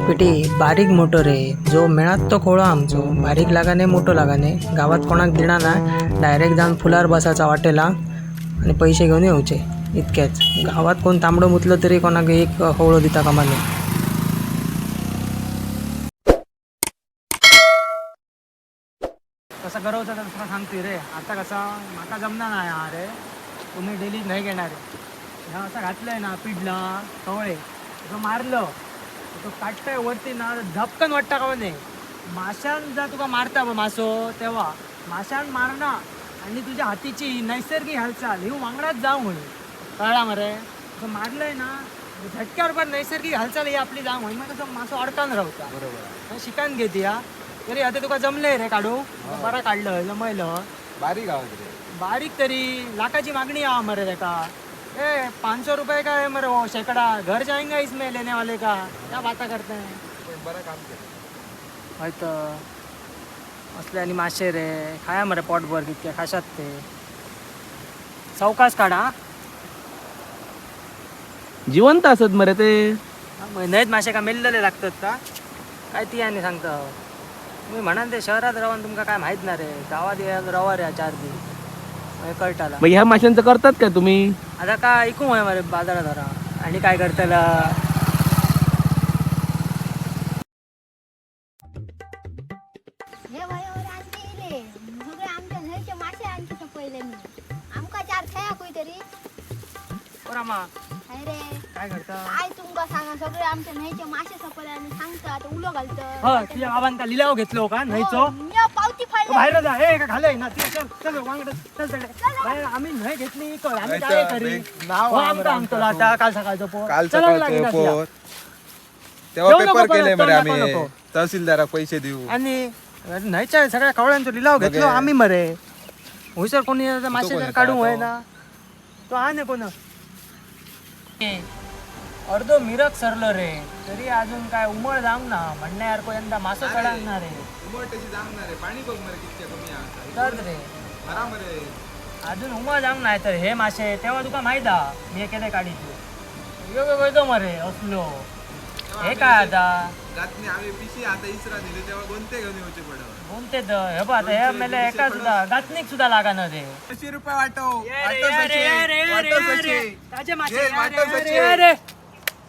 पिटी बारीक मोटो रे जो मेळात तो खोळो आमचो बारीक लागाने मोठो लागाने गावात कोणाक दिना ना डायरेक्ट जावन फुलार बसाचा वाटेला आणि पैसे घेऊन येवचे इतकेच. गावात कोण तांबडो मुतलो तरी कोणाक एक खवळो दिता कामाने. कसं गरवचा तर तुका सांगतोय रे. आता कसा माका जमना ना हा रे, तुम्ही डेली नाही घेणार. ह्या असं घातलंय ना पिडला कवळे असं मारलं तो काडटाय वरती ना झपकन वाटता का नाही. माशान जर तुका मारता मासो तेव्हा माशान मारना आणि तुझ्या हातीची नैसर्गिक हालचाल ही वांगडाच जावं होय, कळला मरे. असं मारलंय ना झटक्यावर पण नैसर्गिक हालचाल ही आपली जावं होय, मग कसं मासो अडकान रावता. बरोबर. शिकान घेत या तरी आता तुका जमलंय रे काढू, बरं काढलं जमयलं. बारीक आवाज रे. बारीक तरी लाखाची मागणी आ मरे त्याका. ए 500 रुपये का है मरे वो शेकडा, घर जाएंगा इसमें लेने वाले का, क्या बाता करते हैं. पण बरं काम केलं. हय तर असले आणि मासे रे खाया मरे पोटभर कितके खाशात ते. चौकास काढा. जिवंत असत मरे ते. न्हंयत मासे का मेल्लेले लागतात का काय ती आणि सांगता. तुम्ही म्हणाल ते शहरात राहून तुमका काय माहित ना रे, गावात रवा रे 4 दिवस मागीर कळटाला. मग ह्या माशांचं करतात काय तुम्ही? आता काय ऐकू हय मरे बाजारात जरा आणि काय करतला. हे वयावर आज गेले सगळे आमच्या न्हंयचे मासे आणखी सपयले मी. आमका चार खेळा कोयतरी. रामा हाय रे. काय करता? काय तुमका सांगा सगळे आमच्या न्हंयचे मासे सपयले आणि सांगता आता उलो घालत. हो तुझ्या बाबांका लिलाव घेतलो का न्हंयचो? पावती तो बाहेर फाडली. जा हे का खाल्लंय ना ती, चल चल वांगड चल चल बाहेर. आम्ही न्हंय घेतली कळ आम्ही काय करी नाव हो आमका सांगतलो आता काल सकाळचो पोर. काल चला सकाळचं लागेल तुया. पोर तेव्हा येऊ नको पेपर परत, केले मरे तोंड दाखवू आम्ही नको. तहसीलदाराक पैसे देऊ. आणि न्हंयच्या सगळ्या कवळ्यांचो लिलाव घेतलो बघे. आम्ही मरे. हयसर कोणी आता मासे कोण जर येता काढू आता? होय ना तो हा न्ही कोण. अर्धो मिरक सरलो रे तरी अजून काय उमळ जावंक ना म्हणण्यासारखो यंदा मासो चढांक ना रे. उमळ तशी जामणार रे, पाणी बघ मरे कितके कमी आसा. तर रे मरा मरे. अजून उमळ जावंक नाही तर हे मासे तेव्हा तुका माहित हा मी केदे काढी यो वयतो मरे असलो हे काय आता. गातनी आम्ही पिशी आता इसरा दिली तेव्हा गोंते घेऊन येऊचे पडत. कोणते तर हे बघ आता हे मेले एका सुद्धा गातनीक सुद्धा लागाना रे. 500 रुपये वाटो. ये रे, वाटो ये रे, ये रे, सशे ये रे, वाटो ये रे. सशे. ताजे मासे, ये, ये रे, वाटो ये रे, सशे. ये रे.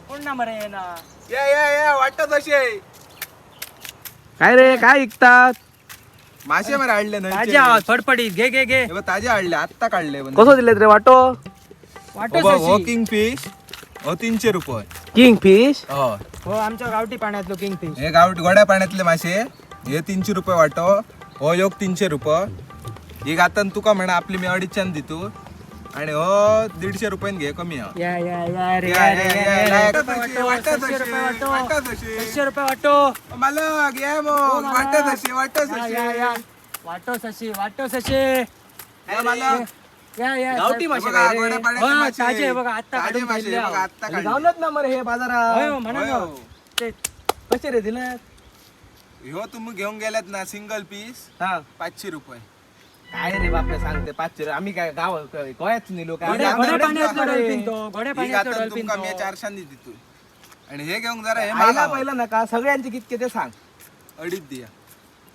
कोण ना मरे ये ना. ये ये ये वाटो सशे. काय रे काय विकतात? मासे मरे आणले ताजे नाही आवाज फडफडीत घे घे घे. ताजे आणले आत्ता काढले. कसं दिलेत रे वाटो? वाटो हो सशी. किंग फिश हो 300 रुपये. King fish? हो हो आमच्या गावठी पाण्यातलो किंग फिश. हे गावठी गोड्या पाण्यातले मासे हे 300 रुपये वाटो. हो योग 300 रुपये. ही गातन तुका म्हणा आपली मी 250 दितू आणि हो 150 रुपयान घे कमी हा. या या या रे या, या रे या, या या, रे. या, वाटो, वाटो सशे सशे, रुपये वाटो. वाटो सशे. 600 रुपये वाटो. ओ मालक ये मग ओ मालक. वाटो सशे वाटो या, या, सशे. या. वाटो सशी वाटो सशे. या मालक. या या गावठी साहेब. मासे बघा, काय रे? गोड्या पाण्यातले हो, मासे. ताजे आहे बघा, आत्ता ताजे काढून मासे ठेवले बघा, आहो. आत्ता काढले. गावलत ना मरे हे होय, बाजारात. हो, म्हणा होय, ना. हो. ते कसे रे दिले? ह्यो तुम्ही घेऊन गेलात ना सिंगल पीस हा 500 रुपये. काय रे बापरे सांगते 500 रुपये. आम्ही काय गाव गोव्यात नेलो काय? गोड्या आम्ही गोड्या पाण्यातलो अरे. डॉल्फिन तो गोड्या ही पाण्यातलो गातन डॉल्फिन तुमका मी तो. 400 दितू आणि हे घेऊन जरा हे आयला मागा पहिला नका सगळ्यांचे कितके ते सांग. अडीच दिया.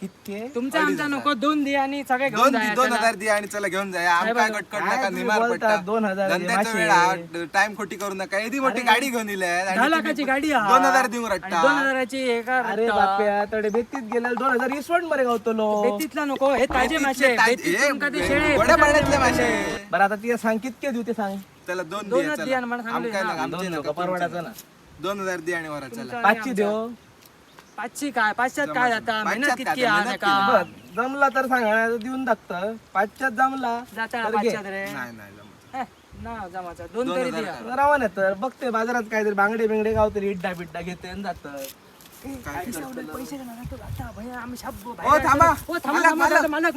कितके? तुमचा आमचा नको 2 दे आणि सगळे घेऊन दोन जाया दोन चला. हजार दे आणि चला घेऊन जाया. आम काय कटकट काय नका तुम्ही निमार बोलता, पडता 2000 हे धंद्याचा मासे. वेळ हा टाइम खोटी करू नका. एदी मोठी गाडी घेऊन इले 10 लाखाची गाडी हा. 2000 देऊन आणि रट्टा. 2000ची एका अरे रट्टा. बाप्या तडे बेतीत गेले 2000 इसवण मरे गावतलो. बेतीतला नको हे ताजे मासे ताजे- बेतीत हे तुमका ते शेळे गोड्या पाण्यातले मासे. बरं आता ते सांग कितके देऊ ते सांग. चला 2 दोनच दे द्या आणि मला सांगले आमका ना. नका, आमचे दोन नका, नको, परवडायचं ना. 2000 दे आणि वरा चला. 500 देऊ. 500 काय 500 काय जाता मेहनत पाचशात कितकी काय हा मेहनत नका. बर जमला तर सांग नाही तर देऊन टाकत. 500 जमला जाता तर घे. 500 रे. नाही नाही जमत. हे, ना जमाचा 2 तरी 2000 द्या. करा. रावा ना तर बघते बाजारात काहीतरी बांगडे बिंगडे गावतरी इड्डा बिड्डा घेते आणि जात. पैसे देणार ना तो आता भैया आम्ही शाब ओ, थांबा. ओ थांबा मालक, थांबा मालक. मालक मालक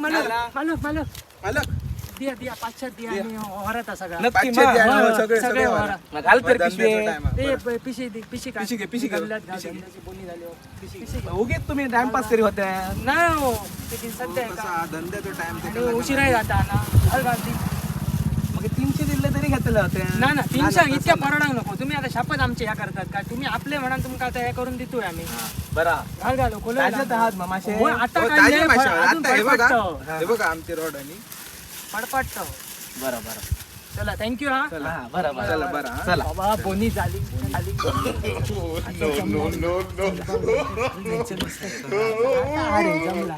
मालक मालक मालक दिया दिया 500 दिया आणि वरात सगळा. नक्की 500 द्या आणि हो, हो, सगळे सगळे सगळे वरा. वरा. मग घाल तर धंद्याचा पिशवी. time हा. ए पिशी दे, पिशी काय पिशी घे, पिशी घे, गल्ल्यात घाल, पिशी घे. धंद्याची बोनी झाली हो. पिशी घे. उगीच तुम्ही टाइमपास करी होत्या. नाही हो ते सध्या आहे कसा का धंद्याचा टाइम आणि उशिराही जाता ना घाल घाल ती. मग 300 दिले तरी तरी घेतले होते. ना ना, 300 इतक्या परवडांक नको. तुम्ही आता शपथ आमचे ह्या करतात का? तुम्ही आपले म्हणान तुमका आता हे करून देतोय आम्ही. बरं. घाल घाल खोल. ताजेच आहात मग मासे. होय, आता हो, काय ताजे नाही, मासे. अजून आता हे बघा, फडफडतं. हे बघा आमचे रोड आणि फडफडतं. बरं बरं. चला, thank you हा. हा, बरं बरं. चला बरं हा. चला. बाबा, बोनी झाली झाली. No no no. अरे जमला.